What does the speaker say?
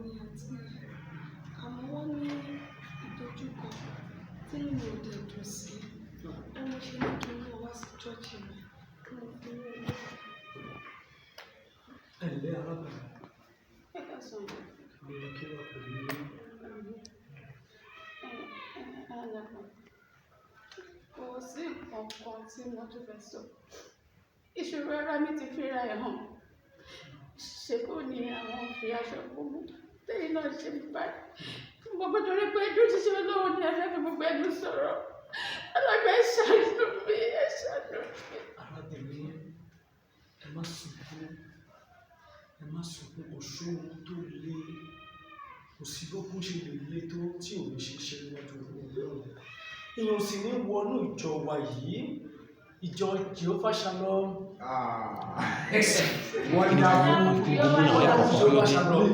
ni àǹtí yìí, àmọ́ wọ́n ní ìdojúkọ tí inú mi ò dẹ̀ dùn sí. Ó mo ṣe ní kí n mú wọn wá sí church mi kí mo fi rí owó. Ẹ ǹlẹ́, arábìnrin. Ẹ káàsán. Mi kí wà pẹ̀lú yín. Alàgbà, kò sí nǹkan kan tí mo tún fẹ́ sọ. Ìṣòro ara mi ti fi ra ẹ̀ hàn. Ṣé kò ní àwọn fi aṣọ gbogbo tẹ́yìn náà ṣe báyìí? Mo gbọ́dọ̀ torí pé ojú ṣíṣe olówó ni ẹ fẹ́ fi gbogbo ẹnu sọ̀rọ̀. Alàgbà, ẹ ṣàánú mi, ẹ ṣàánú mi. Arábìnrin, ẹ má sunkún, ẹ má sunkún. Kò sóhun tó le, kò sí bókun ṣe lè le tó tí ò ní ṣe ṣe níwájú Ọlọ́run. Èèyàn ò sì ní wọnú ìjọ wa yìí, ìjọ Jehovah Shalom. Wonderful. Jehovah Shalom.